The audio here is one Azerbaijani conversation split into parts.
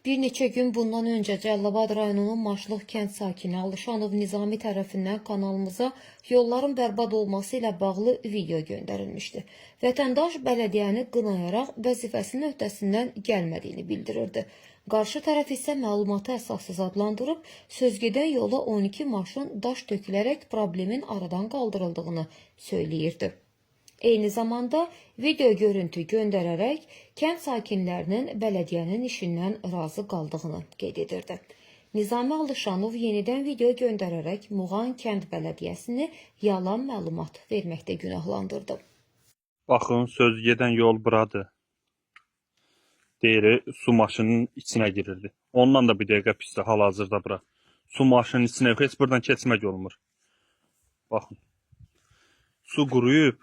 Bir neçə gün bundan öncə Cəlilabad rayonunun Maşlıq kənd sakini Alışanov Nizami tərəfindən kanalımıza yolların bərbad olması ilə bağlı video göndərilmişdi. Vətəndaş bələdiyyəni qınayaraq vəzifəsinin öhdəsindən gəlmədiyini bildirirdi. Qarşı tərəf isə məlumatı əsassız adlandırıb, sözgedən yola 12 maşın daş tökülərək problemin aradan qaldırıldığını söyləyirdi. Eyni zamanda video görüntü göndərərək kənd sakinlərinin bələdiyyənin işindən razı qaldığını qeyd edirdi. Nizami Alışanov yenidən video göndərərək Muğan kənd bələdiyyəsini yalan məlumat verməkdə günahlandırdı. Baxın, söz gedən yol buradır. Deyir, su maşının içinə girirdi. Ondan da bir dəqiqə pisdir hal-hazırda bura. Su maşının içinə heç buradan keçmək olmur. Baxın. Su quruyub.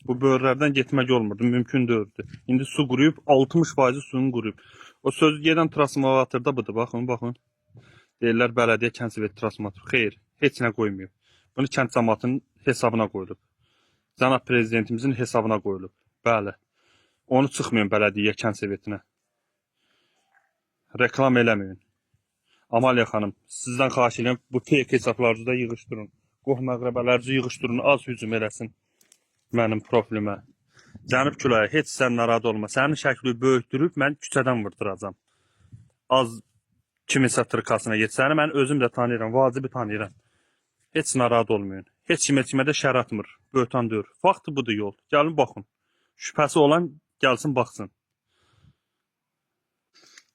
Bu börlərdən getmək olmurdu, mümkün deyildi. İndi su quruyub, 60% suyun quruyub. O söz gedən transformatorda budur. Baxın, baxın. Deyirlər bələdiyyə kənd sovet transformator. Xeyr, heç nə qoymayıb. Bunu kənd cəmaatının hesabına qoyulub. Cənab prezidentimizin hesabına qoyulub. Bəli. Onu çıxmayın bələdiyyə kənd sovetinə. Reklam eləməyin. Amaliya xanım, sizdən xahiş edirəm bu fake hesablarınızı da yığışdırın. Qohum əqrəbələrinizi yığışdırın, az hücum eləsin mənim profilimə. Cənub küləyi, heç sən narahat olma. Sənin şəkli böyütdürüb mən küçədən vurduracam. Az kiminsə tırkasına get. Səni mən özüm də tanıyıram, vacibi tanıyıram. Heç narahat olmayın. Heç kimə kimə də şər atmır. Böhtan deyir. Faktı budur yol. Gəlin baxın. Şübhəsi olan gəlsin baxsın.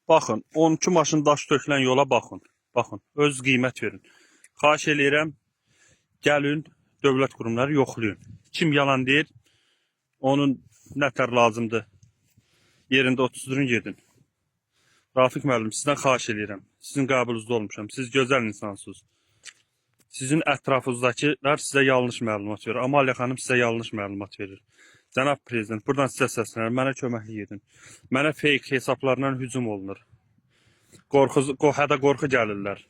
Baxın, 12 maşın daş tökülən yola baxın. Baxın, öz qiymət verin. Xahiş eləyirəm, gəlin dövlət qurumları yoxlayın. Kim yalan deyir, onun nətər lazımdır. Yerində otuzdurun gedin. Rafiq müəllim, sizdən xahiş eləyirəm. Sizin qəbulunuzda olmuşam. Siz gözəl insansınız. Sizin ətrafınızdakılar sizə yanlış məlumat verir. Amaliya xanım sizə yanlış məlumat verir. Cənab prezident, buradan sizə səslənirəm. Mənə köməklik edin. Mənə fake hesablarla hücum olunur. Qorxu, hədə qorxu gəlirlər.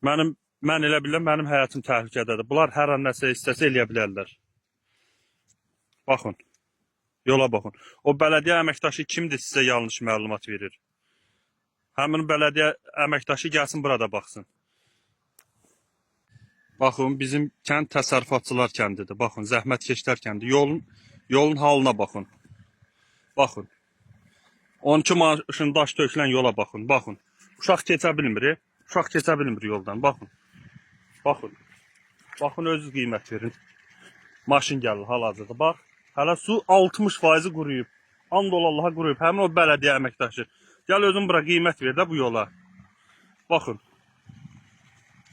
Mən elə bilirəm mənim həyatım təhlükədədir. Bunlar hər an nəsə istəsə eləyə bilərlər. Baxın. Yola baxın. O bələdiyyə əməkdaşı kimdir sizə yanlış məlumat verir? Həmin bələdiyyə əməkdaşı gəlsin burada baxsın. Baxın, bizim kənd təsərrüfatçılar kəndidir. Baxın, zəhmətkeşlər kəndi. Yolun halına baxın. Baxın. 12 maşın daş tökülən yola baxın. Baxın. Uşaq keçə bilmir. Uşaq keçə bilmir yoldan. Baxın. Baxın. Baxın özünüz qiymət verin. Maşın gəlir hal-hazırda. Bax, hələ su 60% quruyub. And ol Allaha quruyub. Həmin o bələdiyyə əməkdaşı. Gəl özün bura qiymət ver də bu yola. Baxın.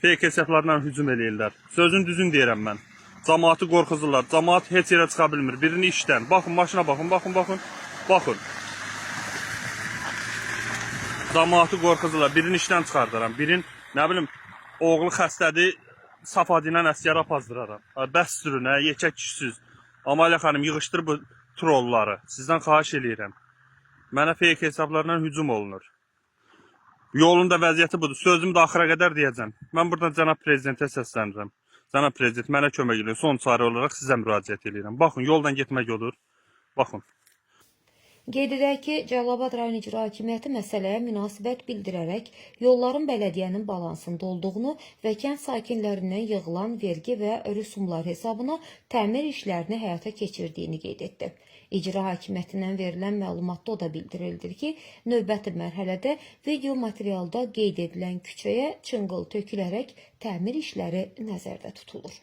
Fake hesablarla hücum eləyirlər. Sözün düzün deyirəm mən. Camaatı qorxuzurlar. Camaat heç yerə çıxa bilmir. Birini işdən. Baxın maşına baxın, baxın, baxın. Baxın. Camaatı qorxuzurlar. Birini işdən çıxardıram. Birin, nə bilim, oğlu xəstədir, Safadi ilə əsgərə apazdıraram. Bəs sürün, hə, yekə kişisiz. Amaliya xanım, yığışdır bu trolları. Sizdən xahiş eləyirəm. Mənə fake hesablarla hücum olunur. Yolun da vəziyyəti budur. Sözümü də axıra qədər deyəcəm. Mən buradan cənab prezidentə səslənirəm. Cənab prezident, mənə kömək eləyin. Son çarə olaraq sizə müraciət eləyirəm. Baxın, yoldan getmək olur. Baxın. Qeyd edək ki, Cəlilabad rayon İcra Hakimiyyəti məsələyə münasibət bildirərək yolların bələdiyyənin balansında olduğunu və kənd sakinlərindən yığılan vergi və rüsumlar hesabına təmir işlərini həyata keçirdiyini qeyd etdi. İcra Hakimiyyətindən verilən məlumatda o da bildirildi ki, növbəti mərhələdə video materialda qeyd edilən küçəyə çınqıl tökülərək təmir işləri nəzərdə tutulur.